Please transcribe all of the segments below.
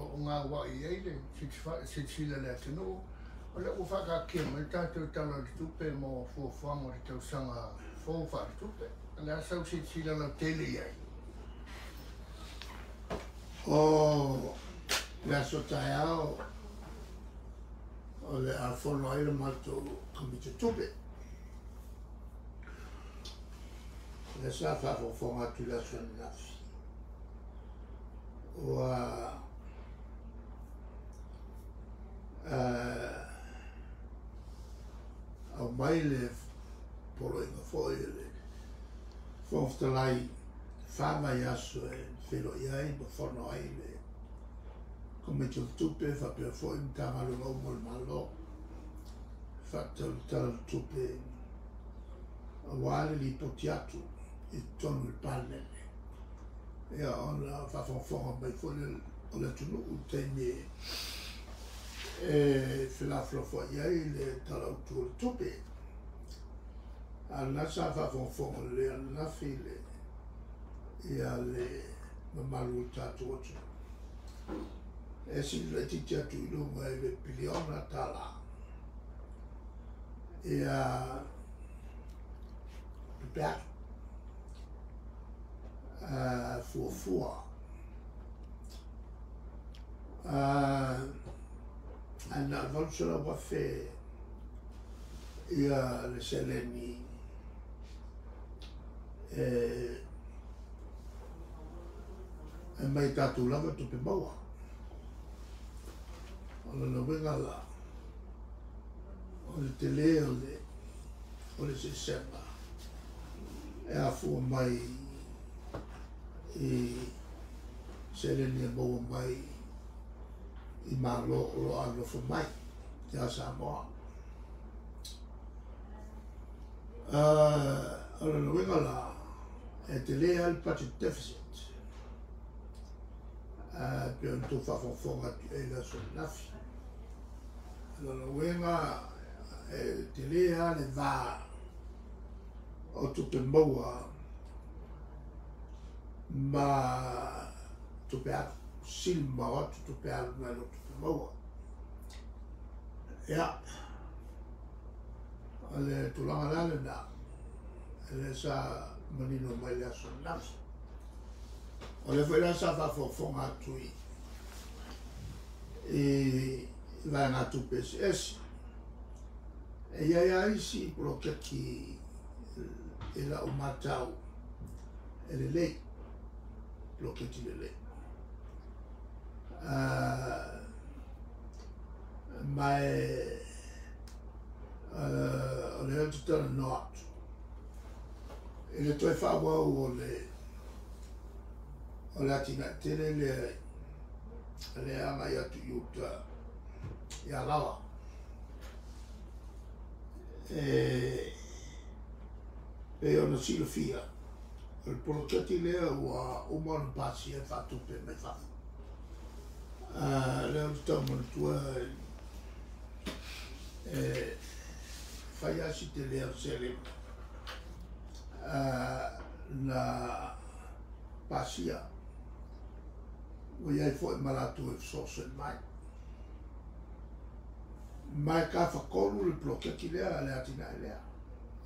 lo o gauai i ai le silasila a le atunuu, o lea ua faataatia mai le tatou Tala o le Tupe mo fuafuaga o le tausaga fou faaletupe. O le a sau silasila lautele i ai? O le aso taeao o le a fono ai le matou Komiti Tupe. O lea sa faafogafoga atu i le aso ananafi, ua aumai le poloaiga foi a le Fofoga Fetalai e 4 vaiaso e feiloai ai ma fono ai le Komiti o Tupe faapea foi Matagaluega uma o le Malo faatatau i le Tala o le Tupe aua le lipoti atu i totonu o le Palemene. Ia ona faafogafoga mai foi o le atunuu i le taimi e felafolafoai ai le Tala Autu o le Tupe. A o lena sa faafogafoga lelei ananafi le ia le mamalu o le tatou atunuu. E sili laitiiti atu i luga i le piliona tala ia tupe alu fuafua. Ae na o le 800,000 ia le seleni e mai tatou lava tupe maua. O lona uiga la, o le tele o le eseesega e afua mai i seleni e maua mai i Malo o lo o alolofa mai ia Samoa. O lona uiga la, e tele lava le budget deficit pei ona outou faafogafoga atu i ai i le aso ananafi. O lona uiga e tele lava le va o tupe maua ma tupe alu, sili mamao atu tupe alu nai lo tupe maua. Ia, o le tulaga la lena, lea sa manino mai le aso ananafi. O lea foi la sa faafogafoga atu i vaegatupe eseese. E i ai lava isi poloketi i lau matau e lelei, poloketi lelei. Ma o lea ou te talanoa atu i le toe faaauau o le atinae tele lea le agai atu i uta i Alaoa. E pei ona silafia, o le poloketi lea ua uma ona pasia e faatupe mai fafo. Lea ou te tau manatua e fai lava si tele o seleni na pasia. Ua i ai foi ma latou e fesoasoani mai. Ma e tafatolu le poloketi lea, le atinae lea.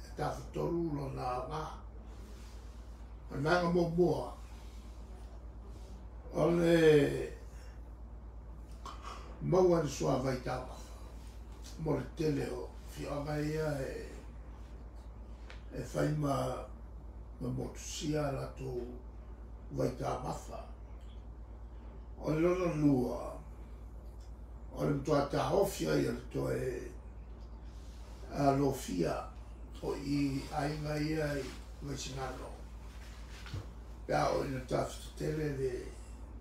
E tafatolu lona aoga. O le vaega muamua, o le maua i le suavai taumafa mo le tele o afioaga ia e fai ma motusia latou vaitaumafa. O le lona lua, o le matua taofi ai o le toe lofia o i aiga ia i Vaisigano pe a oo ina tafatetele le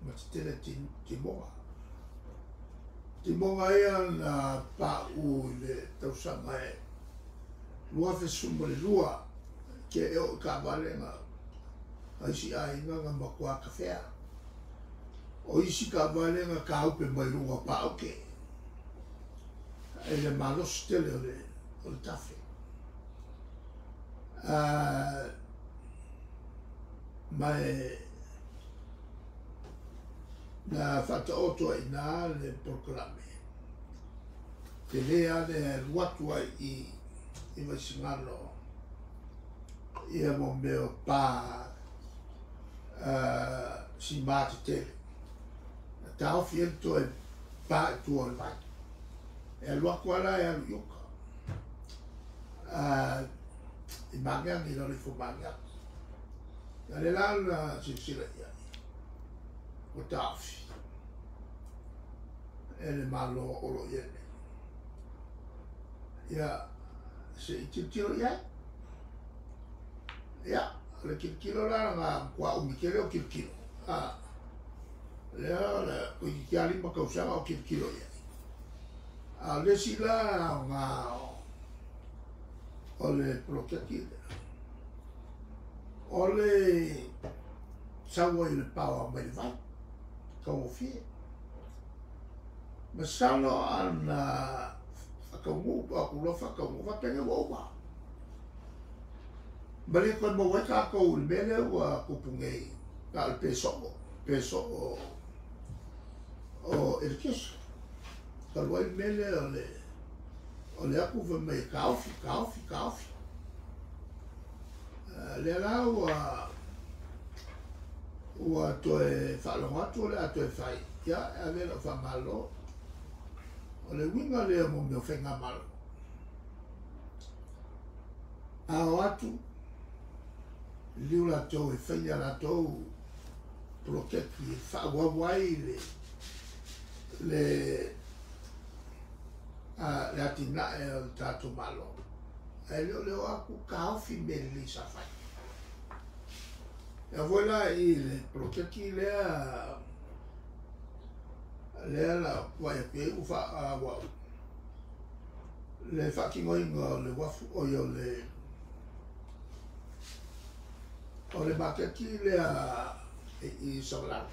matetele timoga. Timoga ia na pau i le tausaga e 2012 ke e oo i taavale na isi aiga na matua tafea. O isi taavale na taupe mai luga o paauke e le malosi tele o le tafe. Ma e Na faataoto ai i ina le polokalame tele lava lea e alu atu ai i i Vaisigano ia mo mea o pa sima tetele na taofi ai le toe pa i tua o le vai. E alu atu lava la e alu i uka i Magiagi i lalo ifo o Magiagi. A o lea la na silasila i ai ua taofi e le Malo o lo o i ai nei. Ia, se i tilotilo i ai. Ia, o le tilotilo la na matua umi tele o tilotilo. A, lea o le toeitiiti lava 5 tausaga o tilotilo i ai. A o le isi la aoga o le poloketi lea, o le sau ai o le paoa mai le vai, taugofie. Masalo ana faataunuu po o atu loa faataunuu, faapena ua uma. Ma le toe maua ai tatou i le mea lea ua tupu nei, na o le pe soo, pe soo o eletise. Talu ai le mea lea o le o le atu fai mai e taofi, taofi, taofi. Lea la ua ua toe faalogo atu o le a toe fai, ia e ave lau faamalo. O le uiga lea mo mea o faigamalo. A o atu, liliu latou e fai ni a latou poloketi e faaauau ai le le le atinae o le tatou Malo, ae le o le o atu taofi mea lelei sa fai. E ao foi la i le poloketi lea lea la vaai atu i ai ua faa ua le faatinoina o le uafu oi o le o le maketi lea i Savalalo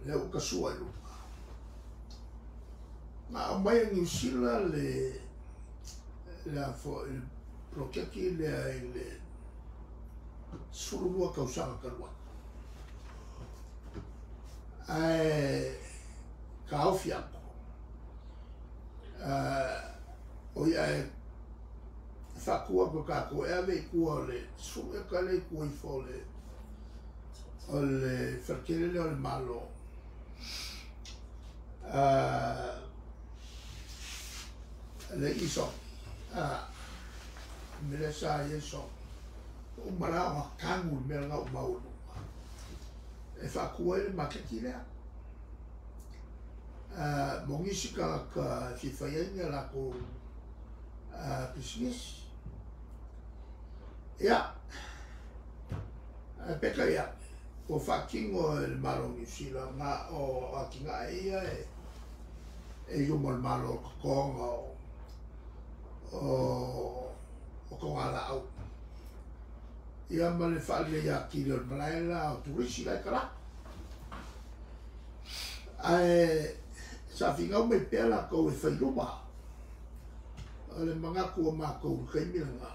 lea ua tasua i luga. Na aumai e Niu Sila le le a foi le poloketi lea i le 12 tausaga talu ai. Ae taofi atu oi ae faatu atu e tatou e ave i tua o le 10 eka lea i tua ifo o le o le faletele lea o le Malo le i Sogi le mea lea sa i ai Sogi uma la ona tanu le mea lena ua maualuga e faatu ai le maketi lea mo nisi tagata e fia fai ai ni a latou pisinisi. Ia, ae peitai ane, ua faatino e le Malo o Niu Sila na o atinae ia e i luma o le Malo o le totoga o togalaau. Ia ma le faaleleia atili o le malae la o turisi la e talatu. Ae sa finau mai pea latou e fai luma. O le manatu o matou i le taimi lena,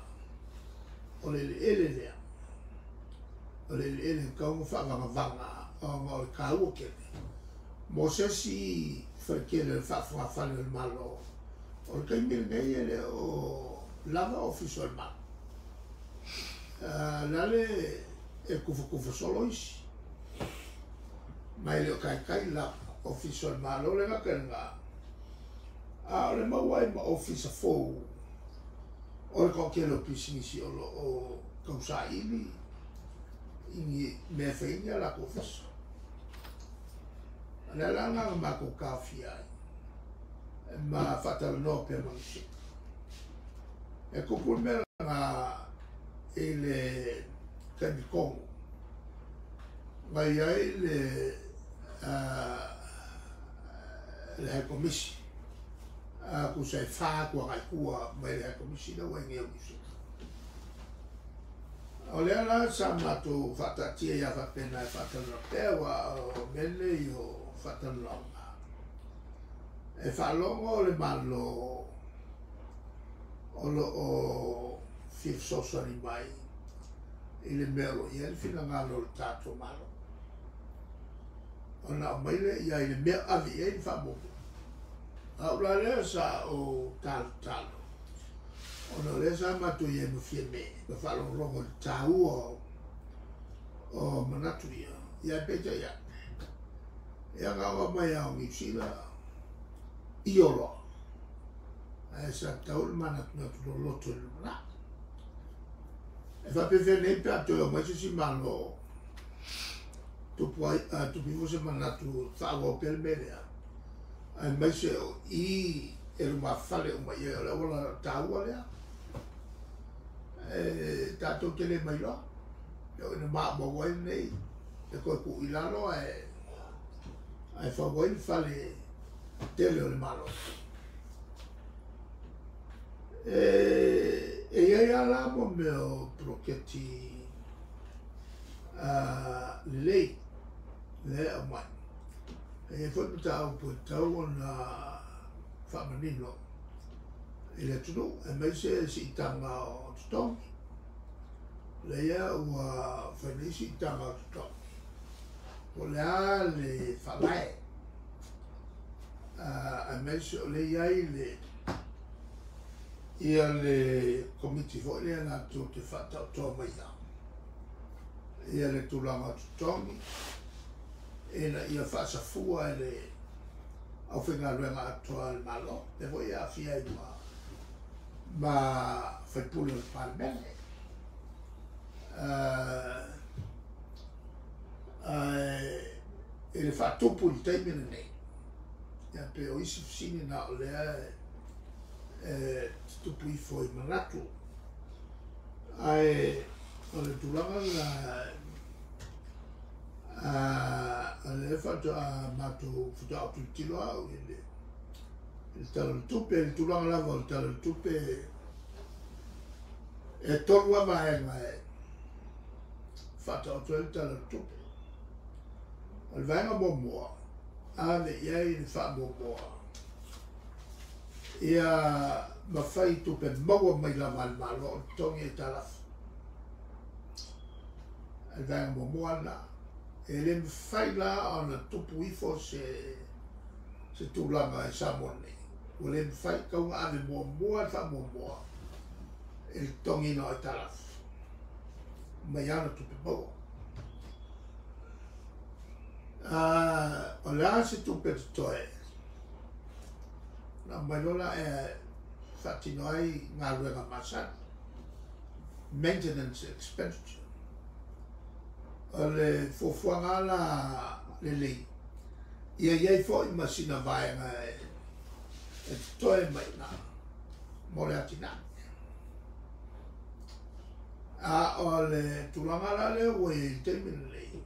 o le eleele lea, o le eleele e tatau ona faavagavaga ona o le taua tele mo se isi faletele o le faafogafale o le Malo. O le taimi lenei e le o lava ofisa o le Malo. O le a le e tufatufa solo isi, ma e le o taitai lava ofisa o le Malo le gata i lena, a o le maua ai ma ofisa fou o le toatele o pisinisi o lo o tausaili i ni mea e fai ai ni a latou ofisa. O le ala lena na matou taofia ai ma faatalanoa pea ma nisi. E tupu le mea lena i le taimi tonu na i ai le le High Commission tusa e 4 atu agai tua mai le High Commission lea ua i nei o Niu Sila. O lea la sa matou faataatia ia faapena e faatalanoa pea aua o mea nei o faatalanoaga e faalogo le Malo o lo o fia fesoasoani mai i le mea o lo o i ai le finagalo o le tatou Malo. Ona aumai lea i ai i le mea o ave i ai le faamuamua. A o la lea sa ou talotalo, ona o lea sa matou i ai ma Fiame, ma faalogologo i le taua o manatu ia, ia ae peitai ane, ia na ona omai lava o Niu Sila io loa, ae sa tatau ona manatunatu loloto i le lumanai. E faapefea nei pe a toe omai se isi Malo tupu ai, tupu ifo se manatu e faaauau pea le mea lea, aemaise o i e lumafale uma i ai, o le auala taua lea. E tatou te le mailoa, e oo ina maumau ai lenei e toe tuu i lalo ae fau ai le fale tele o le Malo. E i ai lava la mo mea o poloketi lelei lea e aumai. E i ai foi mataupu e tatau ona faamanino i le atunuu, aemaise siitaga o totogi. Lea ua fai nei siitaga o totogi, po o le a le faavae, aemaise o lea e i ai le ia le komiti foi lea latou te faataotoa maia ia le tulaga o totogi ina ia faasafua e le aufaigaluega atoa a le Malo, lea foi e aafia ai ma faipule o le Palemene. I le faatupu i le taimi lenei, ia pe o isi fesili na o lea e tutupu ifo i manatu. Ae o le tulaga lena, o lea faatoa matou faatoa ou tilotilo au i le Tala o le Tupe, i le tulaga lava o le Tala o le Tupe, e tolu lava vaega e faataoto ai le Tala o le Tupe. O le vaega muamua, ave i ai le faamuamua ia mafai tupe maua mai lava a le Malo o totogi aitalafu. O le vaega muamua lena. E le mafai la ona tupu ifo se tulaga i Samoa nei. Ua le mafai tatau ona ave muamua le faamuamua i le totogiina o aitalafu mai ana tupe maua. O le a se tupe totoe, na aumai loa la e faatino ai galuega masani, maintenance expenditure. O le fuafuaga la lelei, ia i ai foi ma sina vaega e totoe mai i ina mo le atinae. A o le tulaga la lea ua i ai i le taimi lenei,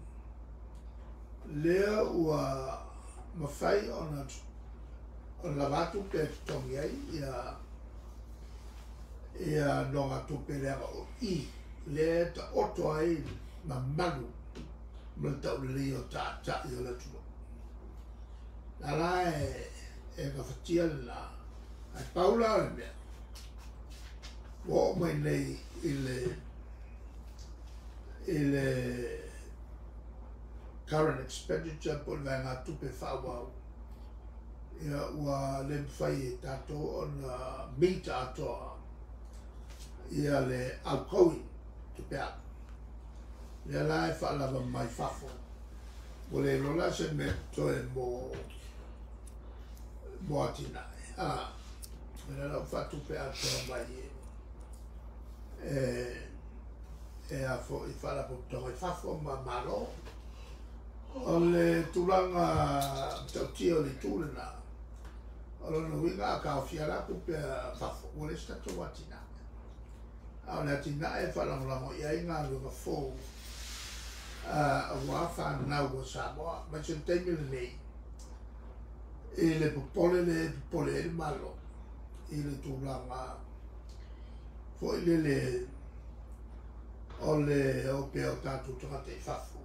lea ua mafai ona lava atu pe totogi ai ia nogatupe leaga o i lea e taoto ai mamalu ma le taulelei o taatai o le atunuu. La la e gafatia lena, ae pau la o le mea, ua oo mai nei i le current expenditure po o le vaegatupe faaauau, ia ua le mafai e tatou ona meet atoa ia le outgoing tupe alu. Lea la e faalava mai fafo, ua le iloa la se mea totoe mo atinae. O lea la ua faatupe atoa mai e a foi faalapotopotoga i fafo ma Malo. O le tulaga matautia o le itu lena, o lona uiga a taofia la tupe a fafo, ua leai se tatou atinae. A o le atinae e faalagolago i ai galuega fou aua fanau a Samoa. Aemaise le taimi lenei, i le popole lea e popole ai le Malo, i le tulaga foi lele o le o pea o tatou tagata i fafo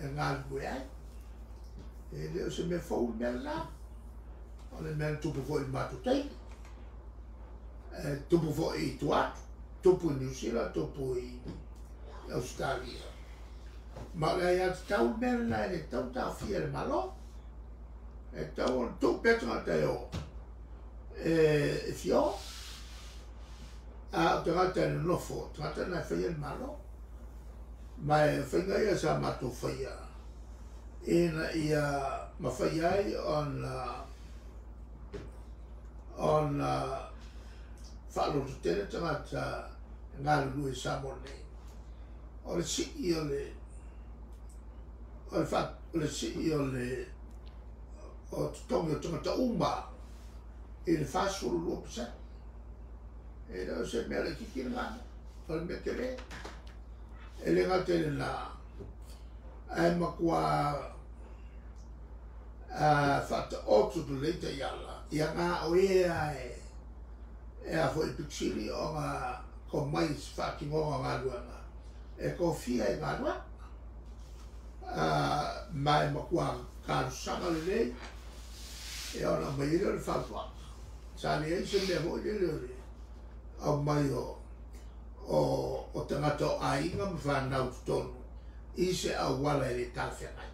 e galulue ai. E le o se mea fou le mea lena, o le mea na tupu foi i le matou taimi. E tupu foi i tua atu, tupu i Niu Sila, tupu i Australia. Ma o le aiatatau le mea lena e le tatau ona taofia e le Malo. E tatau ona tuu pea tagata e o e fia o. A o tagata e nonofo, o tagata na e faia le Malo. Ma e o faiga ia sa matou faia ina ia mafai ai ona ona faalototele tagata e galulue i Samoa nei. O le sii o le o le fa o le sii o le o totogi o tagata uma i le 42%. E le o se mea laitiiti lena, o le mea tele. E le gata i lena, ae matua faataoto lelei taiala, ia na o ea e a foi pitisili ona tomai i se faatinoga o galuega, e tofia i galuega. Ma e matua talosaga lelei, ia ona aumai ai lea o le fautuaga. Sa leai se mea foi lele o le aumai o tagata o aiga ma fanau i totonu i se auala e le talafeagai.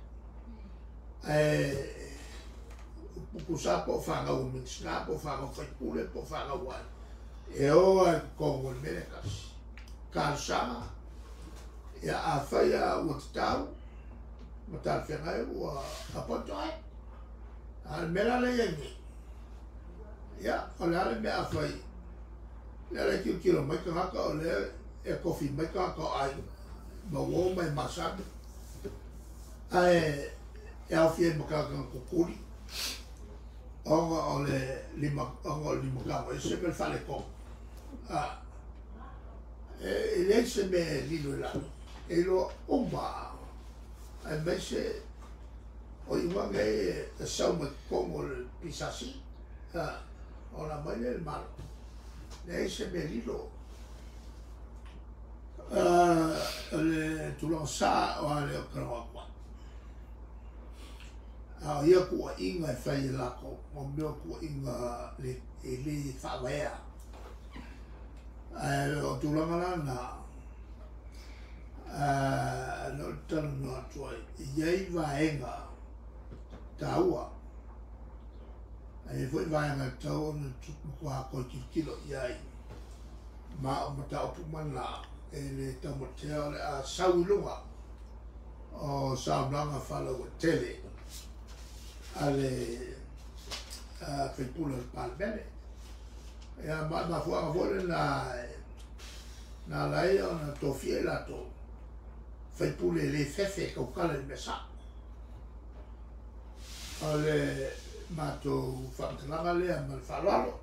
Ae tusa po o fanau a Minisita, po o fanau a faipule, po o fanau ai, e o lava i totonu o le mea lea e tasi. Talosaga, ia afai lava ua tatau ma talafeagai ua appoint oe. A o le mea la lea e i ai nei, ia o le a le mea a fai, lea la e tilotilo mai tagata o lea e tofi mai tagata o aiga, ma uo ma e masani, ae e aofia ai ma tagata na tutuli, ona o le lima ona o le limatago ese ma le faaletonu. E leai se mea e lilo i lalo, e iloa uma aemaise o iuga nei e sau mai totonu o le PSC, ona aumai lea i le Malo. Leai se mea e lilo. O le tulaga sa o a lea ou te talanoa atu ai. A o ia tuuaiga e fai e latou, o mea o tuuaiga e le faavaea. Ae o tulaga la na, lea ou te talanoa atu ai, e i ai vaega taua, ae i ai foi vaega e tatau ona matua toe tilotilo i ai, ma o mataupu uma na e le taumatea o le a sau i luga o saunoaga faalauaitele a le faipule o le Palemene. Ia ma o le mafuaaga foi lena na ala ai ona tofia i latou faipule e le fefe e tautala i le mea sao. O le matou faamatalaga lea ma le faaaloalo.